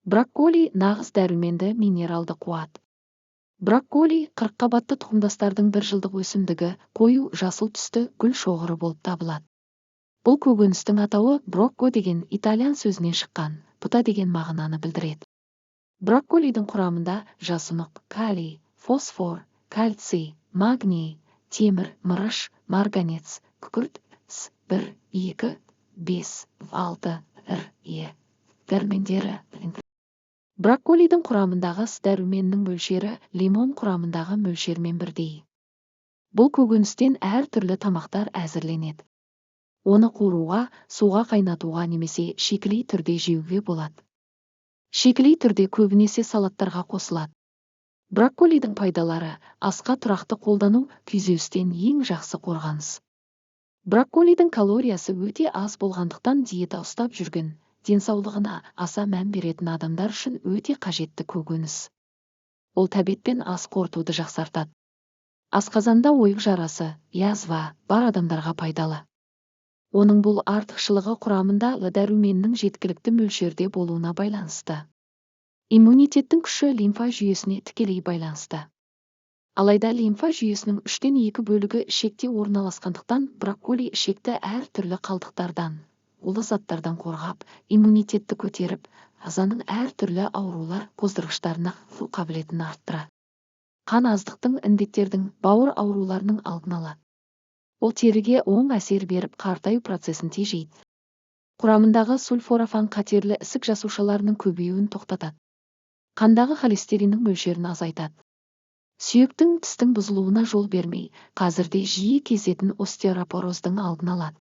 Брокколи – нағыз дәруменді минералды қуат. Брокколи – қырыққабатты тұқымдастардың бір жылдық өсімдігі, қою жасыл түсті гүл шоғыры болып табылады. Бұл көкөністің атауы брокко деген итальян сөзінен шыққан, бұта деген мағынаны білдіреді. Брокколидің құрамында жасұнық, калий, фосфор, кальций, магний, темір, мырыш, марганец, күкірт, С 1, 2, 5, 6, Р, Е дәрумендері. Брокколидің құрамындағы С дәруменінің мөлшері лимон құрамындағы мөлшермен бірдей. Бұл көкөністен әр түрлі тамақтар әзірленеді. Оны қуыруға, суға қайнатуға немесе шикілей түрде жеуге болады. Шикілей түрде көбінесе салаттарға қосылады. Брокколидің пайдалары: асқа тұрақты қолдану күйзелістен ең жақсы қорғаныс. Брокколидің калориясы өте аз болғандықтан, диета ұстап жүрген, денсаулығына аса мән беретін адамдар үшін өте қажетті көкөніс. Ол тәбет пен ас қорытуды жақсартады. Асқазанда ойық жарасы, язва бар адамдарға пайдалы. Оның бұл артықшылығы құрамында Л дәруменінің жеткілікті мөлшерде болуына байланысты. Иммунитеттің күші лимфа жүйесіне тікелей байланысты. Алайда лимфа жүйесінің үштен екі бөлігі ішекте орналасқандықтан, брокколи ішекті әр түрлі қалдықтардан, улы заттардан қорғап, иммунитетті көтеріп, ағзаның әр түрлі аурулар қоздырғыштарына қабілетін арттырады. Қан аздықтың, індеттердің, бауыр ауруларының алдын алады. Ол теріге оң әсер беріп, қартаю процесін тежейді. Құрамындағы сульфорафан қатерлі ісік жасушаларының көбеюін тоқтатады. Қандағы холестериннің мөлшерін азайтады. Сүйектің, тістің бұзылуына жол бермей, қазірде жиі кездесетін остеопороздың алдын алады.